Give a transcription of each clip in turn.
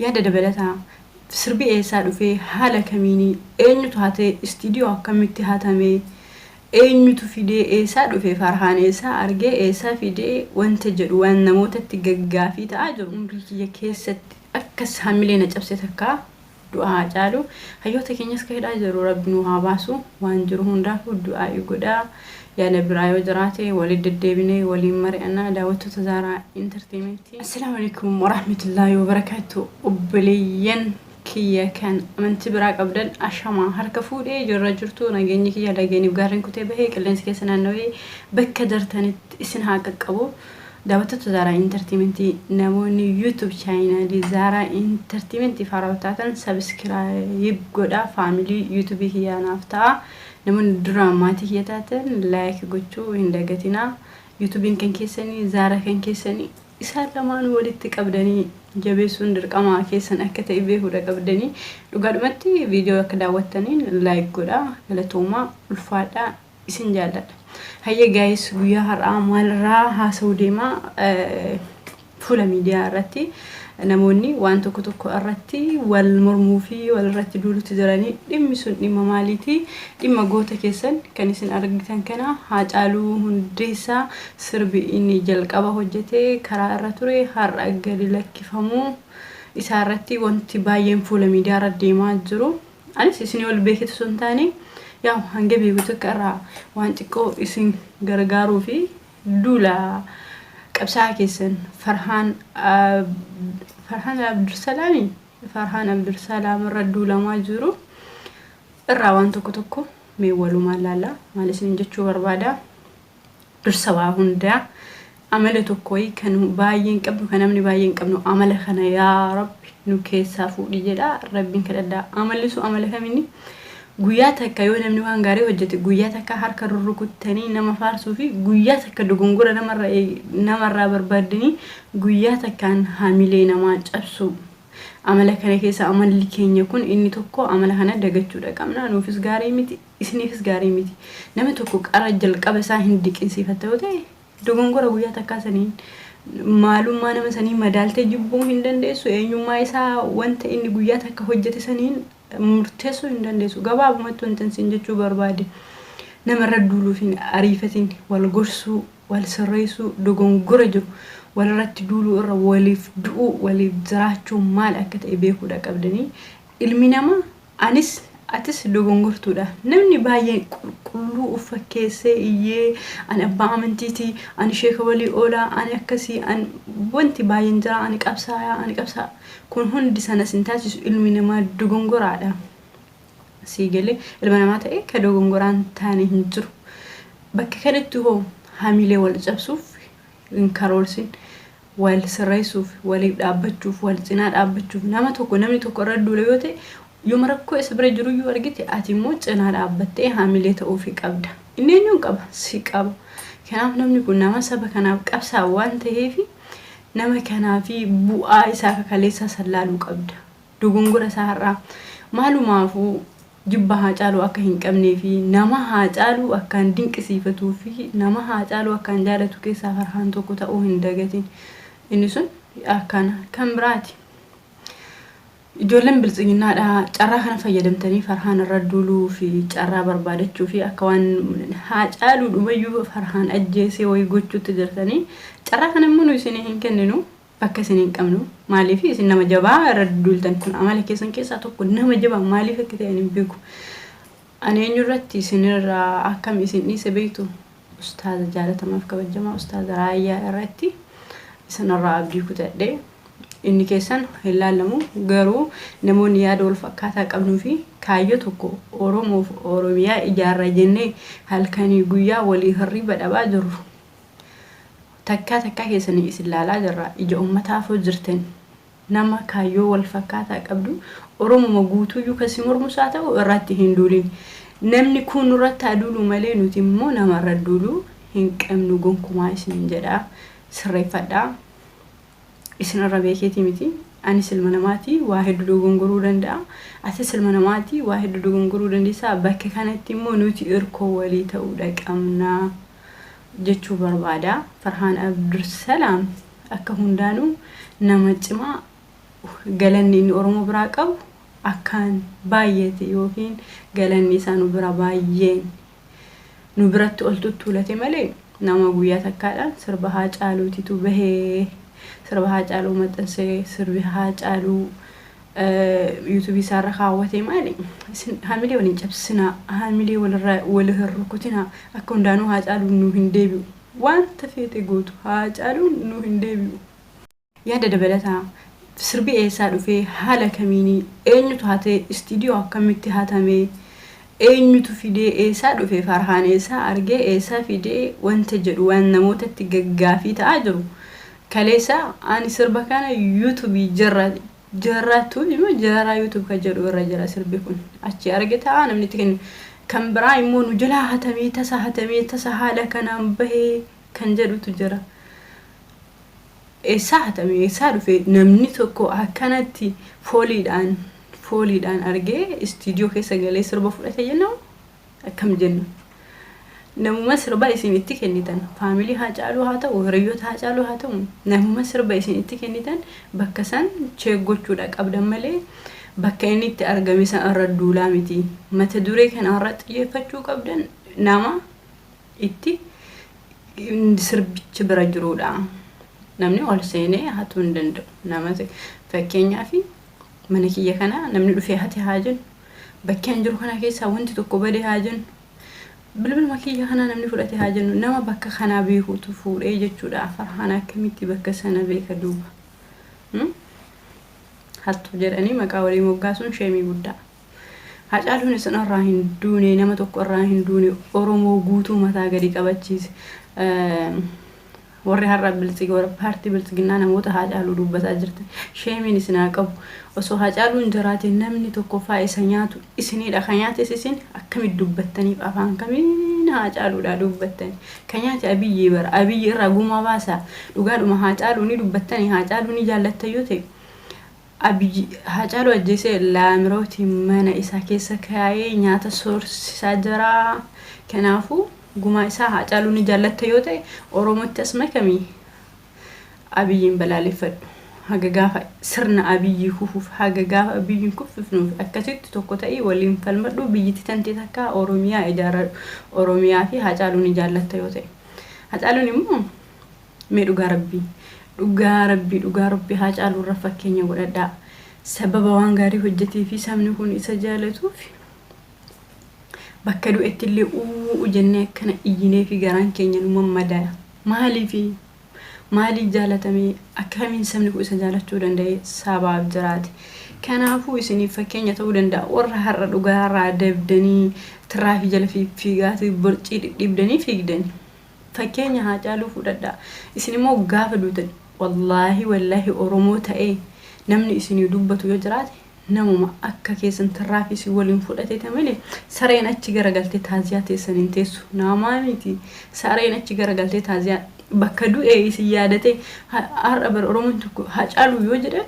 Yaada dabalataa sirbi eessaa dhufee haala kamiini eenyutu hatee istiidiyoo akkamitti hatamee eenyutu fidee eessaa dhufe Farhaan eessaa argee eessaa fidee wanta jedhu waan namootatti gaggaafii ta'aa jiru. Umrii kiyya keessatti akkas hamilee na cabse takkaa du'a Haacaaluu. Hayyoota keenyas ka hidhaa jiru Rabbi nuu haa baasu. Waan jiru hundaafuu du'aa'ii godhaa. Yaada biraa yoo jiraate walitti deddeebinee waliin mari'anna. Daawwattoota Zaaraa Entertainment. Assalaamu alaikum warahmatullaahi wabarakaatu. Obboleeyyan kiyya kan amantii biraa qabdan ashamaa harka fuudhee jirra jirtu nageenyi kiyya lageeniif gaarreen kutee bahee qilleensi keessa naannawee bakka jirtanitti isin haa qaqqabu. Daawwattoota Zaaraa Entertainment namoonni YouTube chaayinaalii Zaaraa Entertainment haarawaa taatan subscribe godhaa family YouTube kiyyaa naaf ta'a. Namoonni duraan maatii kiyya taatan like gochuu hin dagatinaa. YouTube'n kan keessanii Zaaraa kan keessanii isaan lamaanuu walitti qabdanii jabeessuun dirqama keessan akka ta'e beekuudha qabdanii. Dhugaadhumatti viidiyoo akka daawwattaniin like godhaa galatoomaa ulfaadhaa isin jaalladha. Hayyee guys, guyyaa har'aa maalirraa haasa'uu deemaa? Fuula miidiyaa irratti namoonni waan tokko tokko irratti wal mormuu fi wal irratti duulutti jiranii. Dhimmi sun dhimma maaliiti? Dhimma goota keessan kan isin argitan kana Haacaaluu Hundeessaa sirbi inni jalqaba hojjetee karaa irra ture har'a gadi lakkifamuu isaa irratti wanti baay'een fuula miidiyaa irra deemaa jiru. Anis isinii ol beekitu osoo hin taane yaa hanga beeku tokko irraa waan xiqqoo isin gargaaruu fi duula qabsaa'aa keessan Farhaan Abdulsalaami Farhaan Abdulsalaam irra duulamaa jiru irraa waan tokko tokko mee walumaan laalla. Maal isin jechuu barbaada? Dursa waa hundaa amala tokko wayii kan baay'een qabnu, kan namni baay'een qabnu, amala kana yaa Rabbi nu keessaa fuudhi jedha Rabbiin kadhadhaa. Amalli sun amala kaminni? Guyyaa takka yoo namni waan gaarii hojjete guyyaa takka harka rurrukuttanii nama faarsuu fi guyyaa takka dogongora namarraa barbaaddanii guyyaa takkaan hamilee namaa cabsuu. Amala kana keessa amalli keenya kun inni tokko amala kana dagachuudha qabna. Nuufis gaarii miti, isiniifis gaarii miti. Namni tokko qara jalqaba isaa hin diqinsiifatta yoo ta'e dogongora guyyaa takkaa saniin maalummaa nama sanii madaaltee jibbuu hin dandeessu. Eenyummaa isaa wanta inni guyyaa takka hojjete saniin murteessuu hin dandeessu. Gabaabumatti wanta isin jechuu barbaade, namarra duuluuf hin ariifatin. Wal gorsuu, wal sirreessuu, dogongora jiru walirratti duuluu irra waliif du'uu, waliif jiraachuu maal akka ta'e beekuudha qabdanii. Ilmi namaa anis atis dogongortuudha. Namni baay'een qulqulluu of fakkeessee iyyee ani abbaa amantiiti, ani sheeka walii oolaa, ani akkasii, ani wanti baay'een jira, ani qabsaayaa, ani qabsaa. Kun hundi sanas hin taasisu. Ilmi namaa dogongoraadha. Sii galee ilma namaa ta'e ka dogongoraan taane hin jiru. Bakka kanatti hoo hamilee wal cabsuuf hin karoorsin. Wal sirreessuuf, waliif dhaabbachuuf, wal cinaa dhaabbachuuf nama tokko namni tokko irra duula yoo ta'e, yooma rakkoo isa bira jiruyyuu argite, ati immoo cinaa dhaabbattee hamilee ta'uufii qabda. Inni eenyuun qaba? Si qaba. Kanaaf namni kun nama saba kanaaf qabsaa'u waan ta'eef nama kanaafi bu'aa isaa kakaleessaa san laaluu qabda. Dogongora isaa har'aa maalumaafuu jibba Haacaaluu akka hin qabnee fi nama Haacaaluu akkaan dinqisiifatuu fi nama Haacaaluu akkaan jaalatu keessaa Farhaan tokko ta'uu hin dagatin. Inni sun akkana kan biraati. Ijoolleen biltsiginnaadha carraa kana fayyadamtanii Farhaan irra duuluu fi carraa barbaadachuu fi akka waan Haacaaluu dhumayyuu Farhaan ajjeesee wayii gochuutti jirtanii. Carraa kana immoo nu isinii hin kenninu. Bakka isin hin qabnu. Maaliif isin nama jabaa irra duultan? Kun amala keessan keessaa tokko. Nama jabaa maaliif akka ta'e hin beeku. Ani eenyu irratti isinirraa akkam isin dhiise beektu? Ustaaza jaalatamaaf kabajamaa Ustaaza Raayyaa irratti isinirraa abdii kutadhe. Inni keessan hin laallamu, garuu namoonni yaada wal fakkaataa qabnuu fi kaayyoo tokko Oromoof Oromiyaa ijaarra jennee halkanii guyyaa walii hirriba dhabaa jirru. Takkaa takkaa keessanii isin laalaa jirra. Ija uummataafuu jirtan. Nama kaayyoo wal fakkaataa qabdu Oromuma guutuuyyuu kan si mormus haa ta'u irratti hin duulin. Namni kun nurratti haa duulu malee nuti immoo namarra duuluu hin qabnu gonkumaa isiniin jedha. Sirreeffadhaa. Isinirra beekeetii miti. Anis ilma namaati, waa hedduu dogongoruu danda'a. Atis ilma namaati, waa hedduu dogongoruu dandeessa. Bakka kanatti immoo nuti irkoo walii ta'uudha qabna jechuu barbaada. Farhaan Abdulsalaam akka hundaanuu nama cimaa. Galanni inni Oromoo biraa qabu akkaan baay'eeti yookiin galanni isaa nu bira baay'een nu biratti ol tuttuulate malee nama guyyaa takkaadhaan sirba Haacaaluutitu bahee, sirba Haacaaluu maxxansee, sirbi Haacaaluu yuutuubii isaarra kaawwatee maali? Isin hamilee waliin cabsinaa, hamilee walirra wal hin rukutinaa. Akka hundaanuu Haacaaluun nu hin deebi'u. Wanta feete gootu, Haacaaluun nu hin deebi'u. Yaada dabalataa, Sirbi eessaa dhufee, haala kamiini, eenyutu hatee, istiidiyoo akkamitti hatamee, eenyutu fidee, eessaa dhufe, Farhaan eessaa argee, eessaa fidee wanta jedhu waan namootatti gaggaafii ta'aa jiru. Kaleessa ani sirba kana yuutubii jarra jarra tuubi moo jarra yuutuub kan jedhu irra jira sirbi kun. Achi arge ta'a namni itti kennu. Kan biraa immoo nu jalaa hatamee, tasa hatamee, tasa haala kanaan bahee kan jedhutu jira. Eessaa hatame, eessaa dhufe? Namni tokko akkanatti fooliidhaan argee istiidiyoo keessa galee sirba fudhate jenna moo akkam jenna? Namuma sirba isin itti kennitan, faamilii Haacaaluu haa ta'u, hiriyoota Haacaaluu haa ta'u, namuma sirba isin itti kennitan bakka san check gochuudha qabdan malee bakka inni itti argame san irra duulaa miti. Mata duree kana irra xiyyeeffachuu qabdan nama itti sirbichi bira jiruudha. Namni ol seenee hatuu hin danda'u. Nama fakkeenyaaf mana kiyya kana namni dhufee hate haa jennu. Bakkee an jiru kana keessaa wanti tokko bade haa jennu. Bilbiluma kiyya kana namni fudhate haa jennu. Nama bakka kanaa beekutu fuudhee jechuudha. Farhaan akkamitti bakka sana beeka duuba? Hattuu jedhanii maqaa walii moggaasuun sheemii guddaa. Hacaaluun isin irraa hin duune, nama tokko irraa hin duune, Oromoo guutuu mataa gadi qabachiise. Warri har'a biltsigi warra paartii biltsiginnaa namoota Haacaaluu dubbataa jirtan, sheemiin isin haa qabu. Osoo Haacaaluun jiraate namni tokkoffaa isa nyaatu isinidha. Ka nyaates isin. Akkamitti dubbattaniif, afaan kamiin Haacaaluudhaa dubbattani? Ka nyaate Abiyyii bara. Abiyyi irraa gumaa baasa. Dhugaadhuma Haacaaluu ni dubbattani, Haacaaluu ni jaallattan yoo ta'e, Abiy Haacaaluu ajjeesee Laamirootiin mana isaa keessa kaa'ee nyaata soorsisaa jira. Kanaafuu gumaa isaa Haacaaluu ni jaallatta yoo ta'e, Oromootti as makami, Abiyyiin balaaleffadhu. Haga gaafa sirna Abiyyii kufuuf, haga gaafa Abiyyiin kuffifnuuf akkasitti tokko ta'ii waliin falmadhu, biyyatti tantee takka Oromiyaa ijaarradhu. Oromiyaa fi Haacaaluu ni jaallatta yoo ta'e. Haacaaluun immoo mee dhugaa rabbii, dhugaa rabbii, dhugaa rabbii, Haacaaluu irra fakkeenya godhadhaa. Sababa waan gaarii hojjetee fi sabni kun isa jaalatuuf bakka du'etti illee uuu jennee akkana iyyinee fi garaan keenya nu mammadaaya. Maaliifi? Maaliif jaalatamee? Akkamiin sabni kun isa jaalachuu danda'e? Sabaaf jiraate. Kanaafuu isiniif fakkeenya ta'uu danda'a. Warra har'a dhugaa irraa dabdanii tiraafii jala fiigaatii borcii dhidhiibdanii fiigdanii. Fakkeenya Haacaaluu fudhadhaa. Isin immoo gaafa duutan, wallaahi wallaahi, Oromoo ta'ee namni isinii dubbatu yoo jiraate namuma akka keessan tirraafii isin waliin fudhate malee sareen achi garagaltee taaziyaa teessan hin teessu. Namaa miti. Sareen achi garagaltee taaziyaa bakka du'e isin yaadate har'a bara Oromoon tokko Haacaaluu yoo jedhan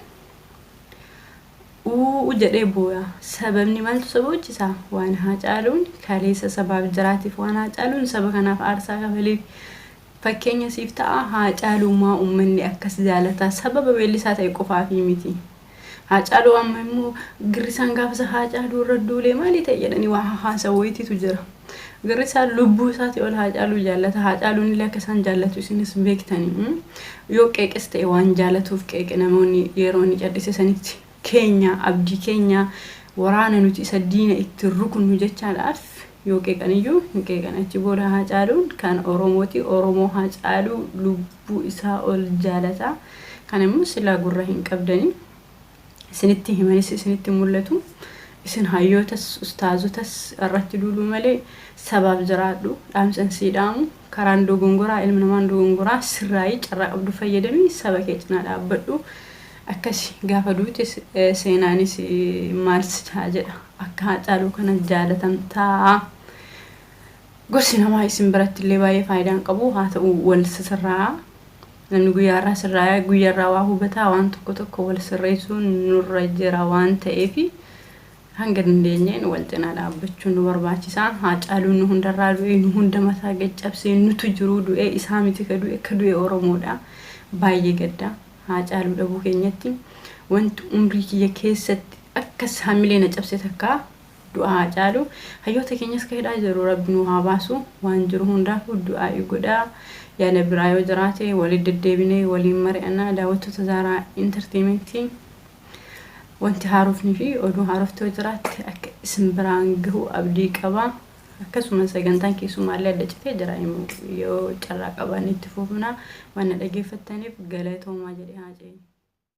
uuu jedhee booya. Sababni maaltu saba hojjisa? Waan Haacaaluun kaleessa sabaaf jiraatiif, waan Haacaaluun saba kanaaf aarsaa kafaleef. Fakkeenya siif ta'a Haacaaluumaa uummanni akkas jaalataa sababa weellisaa ta'e qofaafii miti. Haacaaluu amma immoo girrisaan gaafa isa Haacaaluu irra duulee maalii ta'e jedhanii waa haasawaa wayitiitu jira. Girrisaan lubbuu isaatii ol Haacaaluu jaallata. Haacaaluun illee akka isaan jaallatu isinis beektani. Yoo qeeqes ta'e waan jaalatuuf qeeqe. Namoonni yeroo inni cal'ise sanitti keenya abdii keenya, waraana nuti isa diina ittiin rukunnu jechaadhaaf yoo qeeqan iyyuu hin qeeqan. Achi booda Haacaaluun kan Oromooti. Oromoo Haacaaluu lubbuu isaa ol jaalata. Kana immoo silaa gurra hin qabdani. Isinitti himanis isinitti mul'atu. Isin hayyootas ustaazotas irratti duuluu malee sabaaf jiraadhu. Dhaamsan sii dhaamu, karaan dogongoraa, ilmi namaan dogongoraa, sirraayii carraa qabdu fayyadamii saba kee cinaa dhaabbadhu. Akkasi gaafa duute seenaanis maal si jedha? Akka Haacaaluu kana jaalatamtaa. Gorsi namaa isin biratti illee baay'ee faayidaan qabu haa ta'u, wal sirraa. Namni guyyaarraa sirraa guyyaarraa waa hubataa. Waan tokko tokko wal sirreessuun nurra jira waan ta'eef hanga dandeenyeen wal cinaa dhaabbachuun nu barbaachisaa. Haacaaluun nu hundarraa du'e, nu hunda mataa gaccabsee nutu jiruu du'e, isaa miti ka du'e, ka du'e Oromoodha. Baay'ee gadda Haacaaluu dhabuu keenyatti. Wanti umrii kiyya keessatti akkas hamilee na cabse takka du'a Haacaaluu. Hayyoota keenyas ka hidhaa jiru Rabbi nu haa baasu. Waan jiru hundaafuu du'aa'ii godhaa. Yaada biraa yoo jiraate waliin deddeebinee waliin mari'annaa daawwattoota Zaaraa Entertainmentii. Wanti haarofni fi oduu haarofti yoo jiraatte akka isin biraan gahu abdii qaba. Akkasuma sagantaan keessumaallee adda citee jira yoo carraa qabaanne itti fufna. Waan na dhageeffattaniif galatoomaa jedhee haa ceenu.